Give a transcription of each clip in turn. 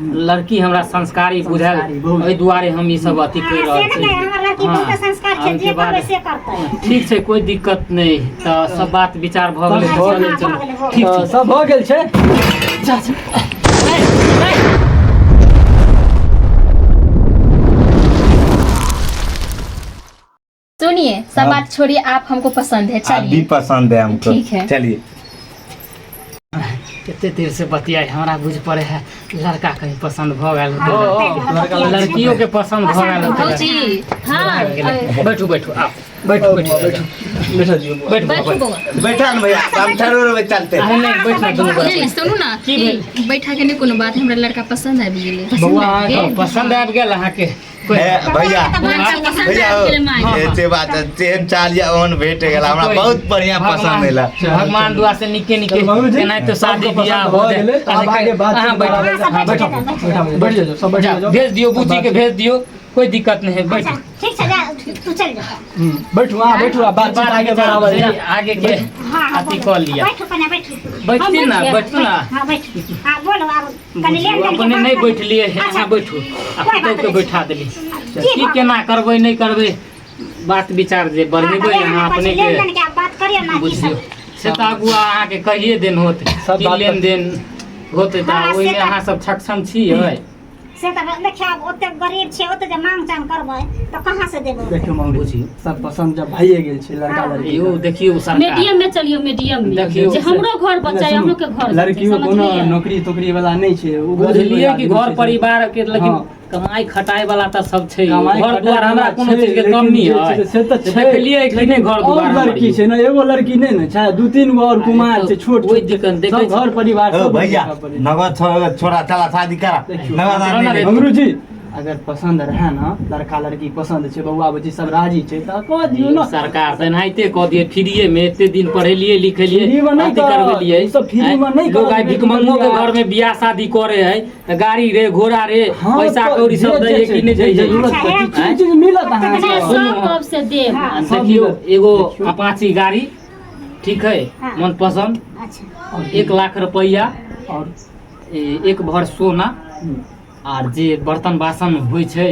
लड़की हमरा संस्कारी बुझायल, संस्कारी, बहुत। एहि दुआरे हम ई सब अथी करि हाँ, रहल से छी। नहि, हमर लड़की हाँ, बहुत संस्कार छै, ओहिके जे बाद करबै से करतै। ठीक छै, कोइ दिक्कत नहि। तऽ सब बात विचार भऽ गेलै। अच्छा, चलू हाँ, चलू, भऽ गेलै, भऽ ठीक तऽ छै। सब भऽ गेल छै। सुनिए, सब हाँ। बात छोड़िए, आप हमको पसंद है। आप भी चलिए पसंद है हमको। ठीक है। चलिए। कते देर से बतियाइ हमरा बुझ पड़े है लड़का कहीं पसंद भऽ गेल होतै। हाँ, लड़का लड़कियों के पसंद भऽ गेल होतै। भौजी हाँ। बैठू बैठू, आउ बैठू बैठू बैठू। बैठा दियौ बौआ। बैठू बैठू बैठू। बौआ। बैठा न भैया, हम ठहरो रहबै चलते। अरे नहीं, बैठ ना दुनू नहीं नहीं गोरा। सुनू ना। की भेल? बैठा के नहीं कोनो बात, हमरा लड़का पसंद आबि गेलै। बौआ अहाँके पसंद आबि गेल अहाँके? ए, भैया पसंद भैया आबि गेलै माय। ए, से बात है, तेहन चाल या ओहन भेट गेल हमरा, बहुत बढ़िया पसंद एला। भगवान दुआ से निके निके चल बाबूजी, केनाहितो शादी सबके बियाह पसंद हो भऽ जाए। गेलै, तऽ आब आगे बात अहाँ बैठू। बढ़ाबै। हाँ, बैठू। बैठा बैठ जाओ, सब बैठ जाओ, जाओ। भेज दियौ बुच्ची के, भेज दियौ, कोई दिक्कत नहीं है, बैठू। अच्छा, ठीक छै, जा तू चल जा। बैठू अहाँ, बैठू आ बातचीत बात आगे विचार बढ़ाबल से जाए। आगे के हाँ हाँ अथी बोलो। कऽ लिअ। बैठू कने, बैठू। बैठती ना, बैठू ना। हाँ बैठू, हाँ बोलो, आब कनि लेन देन के अपने बात नहीं करू। बैठलिए हे, अच्छा, अहाँ बैठू आ कोई बात पुतहु के नहीं। बैठा देली। की की बात? केना करबै नहि करबै, बात विचार जे हाँ, बढ़ेबै तऽ अहाँ वएह अपने ने के लेन देन के आब बात करियौ ना, की बुझियौ सब। से तऽ अगुआ अहाँके कहिए देन होत सब की बात तऽ- लेन देन होतै तऽ हाँ, से ओहिमे तऽ- अहाँ सब सक्षम छियै। से तऽ देखियौ, आब ओते गरीब छियै, ओते जे मांग चांग करबै तऽ कहाँ से देबै? देखियौ मंगरू बुझियौ। सब पसंद जब भइए गेल छै लड़का हाँ। लड़की यौ के। देखियौ सरकार मीडियम में चलियो, मीडियम में। देखियौ। जे हमरो घर बचाए, सुनू, अहूँ के घर बचाए, लड़कियो कोनो समझलियै? नौकरी तोकरी वाला नहि छै, ओ गरीब बुझलियै कि आदमी घर छै। परिवार के, लेकिन हाँ। कमाई खटाई वाला तऽ सब छै। कमाई घर खटाइ दुआर हमरा वाला कोनो छै, चीज के लेकिन कमी जे छै है से तऽ छै, देखलियै कि नहि घर और दुआर हमर लड़की यौ। छै ने, एगो लड़की नहि ने छै, दू तीन गो और कुमार छै, छोट कोइ छोट दिक्कत देखै सब छी। घर परिवार ओ सब भैया देखऽ पड़ै छै। नगद छोड़ा छोड़ा चला शादी करा। देखियौ। नगद आदमी नहीं। मंगरू जी, अगर पसंद रहे ना, लड़का लड़की पसंद छै, बौआ बुच्ची सब राजी छै, तऽ कऽ दियौ ने। सरकार तऽ एनाहिते कऽ दिए फ्रीए में, एते दिन पढ़ेलियै लिखेलियै, फ्री में नहि अथी करत, करबेलियै। ई सब फ्री में नहि लोग करत, आइ भिखमंगो के बेटी घर में बियाह शादी करे है तऽ गाड़ी रे घोड़ा रे हाँ, पैसा तऽ कौड़ी सब जे- दै जे है कि नहि जे दै है? जरूरत अच्छा, पड़तै, है। चीज चीज मिलत अहाँके। नहि, सुनू। सब कब से देब। हाँ। सब देखियौ मिलत। एगो देखियौ। अपाची गाड़ी ठीक है, हाँ। मनपसंद। अच्छा। 1 लाख रुपैआ और एक भर सोना आर जे बर्तन बासन होइ छै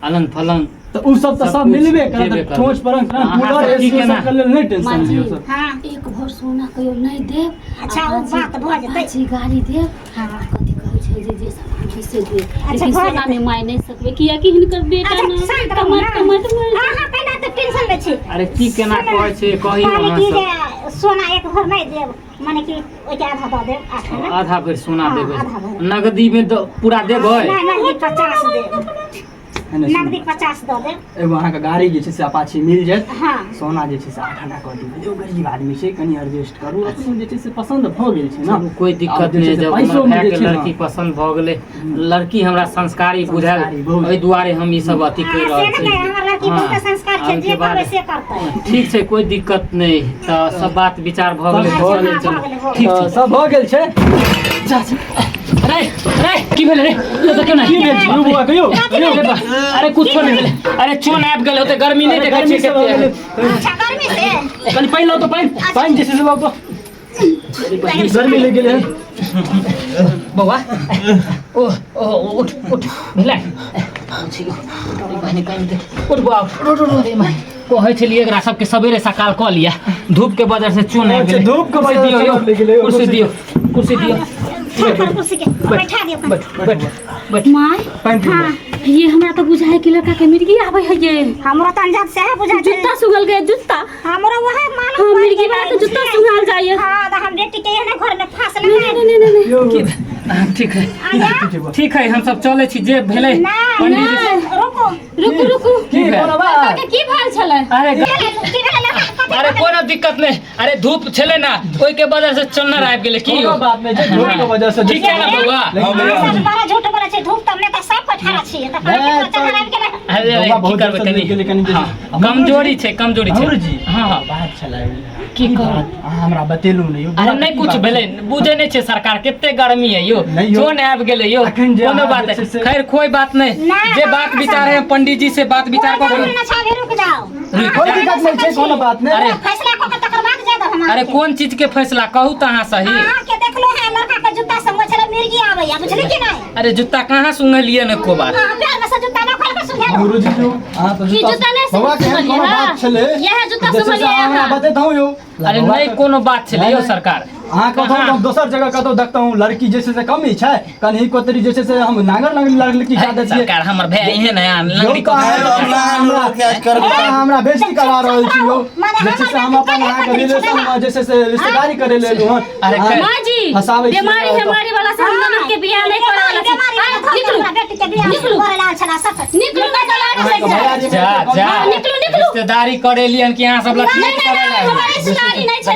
अलंग फलंग तऽ ओ सब तऽ सब सब कुछ मिलबे देबे करत। करत। ठोस पर अहाँ कूलर सब की एसी केना? सब के लेल नहि टेंशन लियौ सब। हाँ। एक भर सोना कहियो नहि देब। अच्छा, ओ बात भऽ जेतै। अपाची गाड़ी देब। हाँ। कथी कहै छै जे जे सामान छै से देब। अच्छा, लेकिन भऽ सोना जेतै। में माय नहि सकबै, कियाकि हिनकर बेटा अच्छा, ने शांत रहू कमाइत ना। कमाइत मरि अहाँ पहिला तऽ टेंशन लै छी। अरे की केना सुनू ने, कहै छै कहियौ कहली अहाँ कि सब। जे सोना एक भर नहि देब, माने कि ओहिके आधा दऽ देब, आठ आना। आधा भरि सोना हाँ, देबै? आधा भरि। नगदी में तऽ पूरा देबै? नहि, नगदी 50 देब। है ने, सुनू। नगदी 50 दऽ देब। एगो अहाँके गाड़ी जे छै से अपाची मिल जायत। हाँ। सोना जे छै से 8 आना कऽ दियौ। एगो गरीब आदमी छै, कनि एडजस्ट करू। अपनो जे छै से पसन्द भऽ गेल छै ने। चलू, कोई दिक्कत आब जे नहि। छै से जब पैसो हमर मे भाय जे के छै ने, लड़की पसंद भऽ गेलै, लड़की हमरा संस्कारी बुझायल, संस्कारी बहुत। एहि दुआरे हम ई सब अथी हाँ, करि से रहल नहि, छी। हमर लड़की हाँ, बहुत संस्कार छै, ओहिके जे बाद करबै से करतै। ठीक छै, कोई दिक्कत नहि। तऽ सब बात विचार भऽ गेलै। सब भऽ चलू गेल। चलू, भऽ गेलै, भऽ ठीक तऽ छै। सब भऽ गेल छै। रे रे, की भेलै रे? यो देखियौ ने। की भेल छै यौ बौआ, कहियौ कहियौ। अरे बा, अरे कुछो नहि भेलै। अरे चोन आबि गेल होतै, गर्मी नहि अरे देखै गर्मी छियै से भऽ कते। गेलै। अच्छा, गर्मी से। कनि पानि लाउ तऽ, पानि। पानि जे छै से लाउ तऽ, गर्मी लागि गेलै हन। बौआ, ओ ओ उठ उठ, भेलै बुझियौ। अरे बहिनी, कनि देख। उठ बौआ, उठ उठ उठ। अरे माय, कहै छलियै एकरा सबके सवेरे सकाल कऽ लिअ, धूप के वजह से चोन आबि अच्छा, गेलै। धूप के कुर्सी वजह से दियौ यौ, चोन लागि गेलै, यौ, कुर्सी कुर्सी। दियौ, कुर्सी दियौ। ठाढ़ करू कुर्सी के, बैठा दियौ कनि। बैठ बैठ बैठ। माय। पानि पी हाँ। ये हमरा तऽ बुझाय कि लड़का के मिर्गी आबै है ये। हमरो तऽ अंदाज सएह बुझा छै। जूता सुंघल गए, जूता। हमरो वएह मालूम हाँ, पड़ि मिर्गी वाला गेलै, के जूता बुझलियै? सुंघाल जाइए। हाँ, तऽ हम बेटी के एहने घर में फांस नहीं लगाएब। नहीं नहीं नहीं। यौ की हाँ, ठीक है। आया? ठीक छै। ठीक है, हम सब चलै छी, जे भेलै नहि, पंडीजी नहि, रुकू। रुकू रुकू। की भेल? कोनो बात? लड़का के की भेल छलै? अरे की भेलै लड़का के? कथी अरे भऽ गेलै? कोनो दिक्कत नहि। अरे धूप छलै ना, ओहिके वजह से चन्नर आबि गेलै की। कोनो बात नहि छै, धूप के वजह से। ठीक छै ने बौआ? लेकिन अहाँ सब बड़ा झूठ बोलै छै। धूप तऽ नहि तऽ सब कोइ ठाढ़ा छियै, तऽ नहि, अहाँके चक्कर आबि गेलै। अरे बौआ की बहुत करबै जोरसँ लागि गेलै कनि कनि जे हाँ, कमजोरी छै, कमजोरी छै। जी। हाँ हाँ। बात छलै की कहू? बात अहाँ हमरा बतेलहुँ नहि यौ। अरे नहि की कुछ बात भेलै, बुझै नहि छै सरकार कते गर्मी है यौ। नहि यौ। चोन आबि गेलै यौ। अखन जे कोनो अहाँ बात जे छै नहि। से- खैर, कोई बात नहि। नहि, जे बात अहाँ विचार है पंडीजी से बात विचार कोइ कऽ जरूरी नहि छै, अभी रुकि जाउ। कोइ दिक्कत नहि छै, कोनो बात नहि। अरे फैसला कऽ के तकर बाद जाय दब हम अरे अहाँके। कोन चीज के फैसला कहू तऽ अहाँ सही। अहाँके देखलहुँ हेँ लड़का के जूता संग छलै। मिर्गी आबैया बुझली कि नहि? अरे जूता कहाँ सुंघलियै ने एको बार। अहाँ पैर में से जूता न खोल के सुंघेलहुँ। गुरुजी जो अहाँ तऽ ई जूता नहि बौआ के एहन सुनलियै कोनो हँ? बात छलै इएह जूता जे छै से सुनलियै अहाँ हमरा अहाँ। बतैतहुँ यौ। अरे बौआ नहि के- कोनो बात छलै यौ नहि, सरकार। अहाँ कतहु कहाँ? हम दोसर जगह कतहु देखतहुँ लड़की जे छै से कमी छै कनि कोतरी जे छै से हम नांगर लंगड़ी लड़की खा दै छियै। सरकार हमर भै एहन है लंगड़ी यौ, तऽ हम अहाँ हमरा बेइज्जती करा रहल छी यौ। मने जे छै से हम अपन अहाँके रिलेशन मे जे छै से रिश्तेदारी करे लेल एलहुँ हन। अरे अहाँ माँ जी फँसाबै छी बीमारी हमरा ओतऽ। हमारी वाला से हम ननद के बियाह नहीं करे वाला छी। बीमारी आइ, निकलू हमरा बेटी के बियाह निकलू। करे लाल छला सब। निकलू ना तो लागे अहाँके से भैया जी जा जा। हाँ, निकलू, निकलू। रिश्तेदारी करे लियन कि अहाँ सब लग नहीं नहीं नहीं हमारे रिश्तेदारी नहीं छै।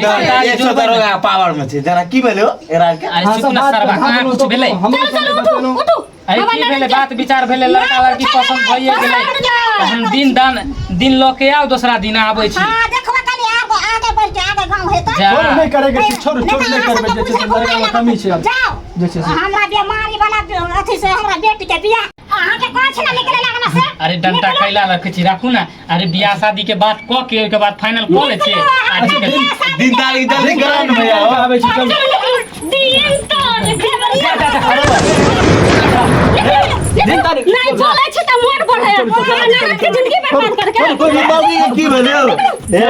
100 दरोगा पावर में छै जरा की भेलो एकरा के? अरे अहाँ चुप सब ना बात सरवा, पर कहाँ हाथ कुछ भेलै? हमरो चलू चलू सब उठू बतेलहुँ। उठू। अरे हमर की ननद भेलै के- बात विचार भेलै लड़का लड़की पसंद भइए गेलै तऽ हम दिन दान दिन लऽ के आउ दोसरा दिन आबै छी। हां देखबा कनी आगे आगे बढ़ के आगे गांव हेतै। जा। छोड़ू नहि करे के छै, छोड़ू छोड़ू नहि करबै जे छै से लड़का मे कमी छै आब। जाओ जे छै से हमरा बीमारी वाला अथी से हमरा बेटी के बियाह अहाँ के कहै छी ना निकले लागना से। अरे डंटा कैला रखै छी राखू ना। अरे बियाह शादी के बात कऽ के ओहिके बाद फाइनल कऽ लै छियै। आ ठीक है। दिन तारीख जल्दी करा ने भैया हो। आबै छी चलू। दिन तारीख दिन तारीख नहीं चलै छै तऽ मोन बढ़े हमरा ननद के जिंदगी बर्बाद करके। कोई बाबू के की भेलो? हे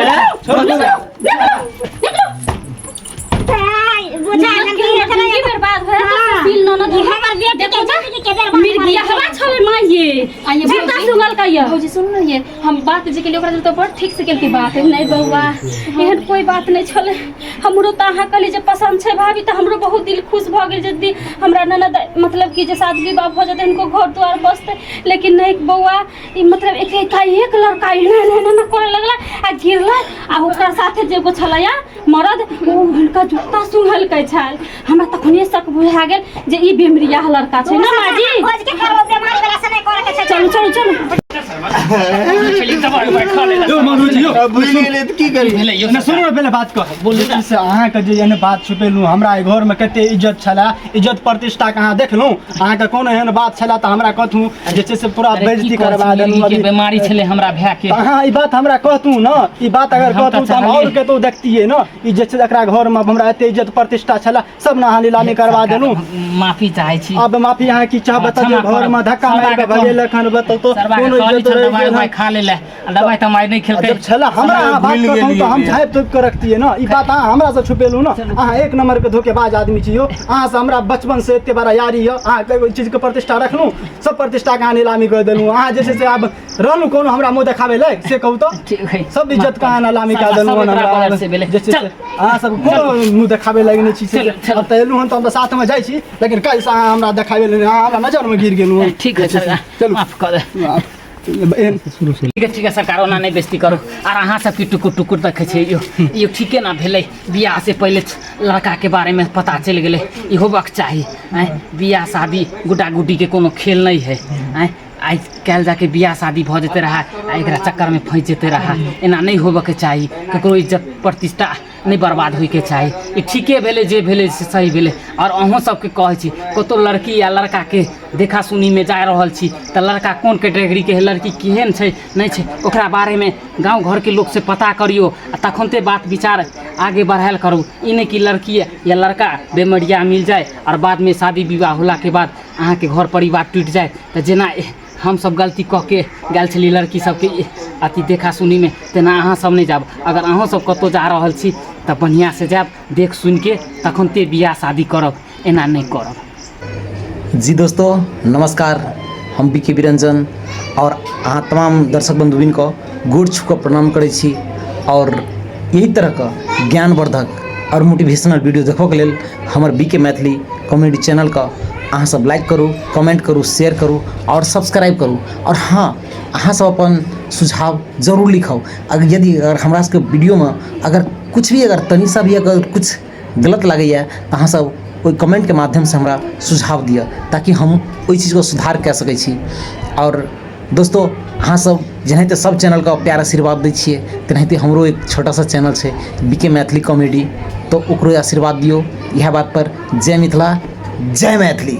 बुझा ननद के जिंदगी बर्बाद भए तऽ सुशील ननद हमर बेटी के जिंदगी के बर्बाद मिर्गिया हवा छलै माँ ये आइए जूता भौजी। सुंघल कहिया। भौजी सुनू ने ये हम बात जे केलियै ओकरा तऽ बड़ ठीक से केलकै बात। नहीं बौआ एहन कोई बात नहीं छलै। हमरो तऽ अहाँ कहली जे पसंद छै भाभी तऽ हमरो बहुत दिल खुश भऽ गेल जे हमरा ननद मतलब कि जे शादी विवाह भऽ जेतै हिनको घर द्वार बसतै। लेकिन नहीं बौआ ई मतलब एक एक लड़का एना एना एना करे लगला आ गिरला आ ओकरा साथे जे एगो छलैया मरद ओ हुनका जूता सुंघलकै छल। हमरा तखने शक बुझा गेल जे ई बेमरिया लड़का छै ना माँ जी। खोज के करबो बीमारी वाला से नहीं करे के छै। चलू चलू चलू। यौ मनोज यौ बुझि गेलियै तऽ की करी? भेलै यौ नहि सुनू ने पहिले बात कह बोलू ना। से अहाँके जे एहन बात छुपेलहुँ हमरा एहि घरमे कते इज्जत छलै इज्जत प्रतिष्ठाके अहाँ देखलहुँ। अहाँके कोनो एहन बात छलै तऽ हमरा कहतहुँ जे छै से पूरा अरे की बेइज्जती कहै करबा छी, देलहुँ। मिर्गी के अभी बीमारी छलै हमरा भाय के। तऽ अहाँ ई बात हमरा कहतहुँ ने ई बात अगर हम तऽ कहतहुँ तऽ हम चाहलियै। आओर कतहु देखतियै ने। ई जे छै एकरा घरमे हमरा एते इज्जत प्रतिष्ठा छलै सब ने अहाँ नीलामी करबा देलहुँ। माफी चाहै छी। अब माफी अहाँ की चाहब हाँ, बताउ? क्षमा घरमे करब। धक्का मारि कऽ सरवा के भगेलक हन बताउ तऽ सरवा के कोनो कहली इज्जत छल रहि दवाइ गेल उवाइ हन। खा लेले आ दवाइ तवाइ नहि खेलकै। जब छलै हमरा अहाँ बात भूलि कहतहुँ गेलियै तऽ हम रे। झाँपि तोपि कऽ रखतियै ने। ई बात अहाँ हमरा से छुपेलहुँ ने। अहाँ एक नंबर के धोखेबाज आदमी छी यौ। अहाँ से हमरा बचपन से एते बड़ा यारी यऽ अहाँ ओहि चीजके प्रतिष्ठा रखलहुँ सब प्रतिष्ठाके अहाँ नीलामी कऽ देलहुँ। अहाँ जे छै से आब रहलहुँ कोनो हमरा मुँह देखाबै लए से कहू तऽ ठीक है। सब इज्जत के अहाँ नीलामी कऽ सब देलहुँ हन एकरा हमरा बगल से भेलै। जे छै से चल। अहाँ सब कोनो मुँह देखाबै लायक नहि छी से। चल, चल। अब तऽ एलहुँ हन तऽ हम तऽ साथमे जाइ छी लेकिन काल्हिसँ अहाँ हमरा देखाबै लए नहि, अहाँ हमरा नजरमे गिर गेलहुँ हन। ठीक है जे छै से, सरकार चलू माफ कऽ दे। एहन ठीक है सरकार ओना नहि बेइज्जती करू। आर अहाँ सबके टुकुर टुकुर देखै छियै यो यो ठीके ना भेलै। बियाह से पहिले लड़का के बारे में पता चलि गेलै ई होबक चाही। आँय बियाह शादी गुड्डा गुड्डी के कोनो खेल नहीं है। आँय आइ काल्हि जाके बियाह शादी भऽ जेतै रहए आ एकरा चक्करमे फँसि जेतै रहए। एना नहि होबऽके चाही ककरो इज्जत प्रतिष्ठा नहि बर्बाद होइके चाही। ई ठीके भेलै जे भेलै से सही भेलै। आओर अहूँ सबके कहै छी कतहु लड़की या लड़काके देखा सुनीमे जा रहल छी तऽ लड़का कोन कैटेगरीके है लड़की केहन छै नहि छै ओकरा बारेमे गाँव घरके लोकसँ पता करियौ आ तखनते बात विचार आगे बढ़ायल करू। ई नहि कि लड़की या लड़का बेमरिया मिल जाय आओर बादमे शादी विवाह होलाके बाद अहाँके घर परिवार टूटि जाय। तऽ जेना हमसब गलती कऽ के गेल छलियै लड़की सबके अथी देखा सुनीमे तेना अहाँ सब नहि जायब। अगर अहूँ सब कतहु जा रहल छी तऽ बढ़िआँसँ जायब देख सुनिके तखनते बियाह शादी करब एना नहि करब। जी दोस्तों नमस्कार, हम बी के बिरंजन और अहाँ तमाम दर्शक बंधुबिन को गोड़ छू कऽ प्रणाम करै छी। और यही तरह के ज्ञानवर्धक और मोटिवेशनल वीडियो देखऽके लेल हमर बी के मैथिली कॉमेडी चैनल के अहाँ सब लाइक करू, कमेंट करू, शेयर करू और सब्सक्राइब करू। और हाँ अहाँ सब अपन सुझाव जरूर लिखब। अगर यदि अगर हमरा सबके वीडियोमे अगर कुछ भी अगर तनी सा भी अगर कुछ गलत लागैए तऽ अहाँ सब ओहि कमेंटके माध्यमसँ हमरा सुझाव दिअ ताकि हम ओहि चीजके सुधार कए सकै छी। और दोस्तों अहाँ सब जेनाहिते सब चैनलके प्यार आशीर्वाद दै छियै तेनाहिते हमरो एक छोटा सा चैनल छै बी के मैथिली कॉमेडी, तऽ ओकरो आशीर्वाद दियौ। इएह बात पर जय मिथिला जय मैथिली।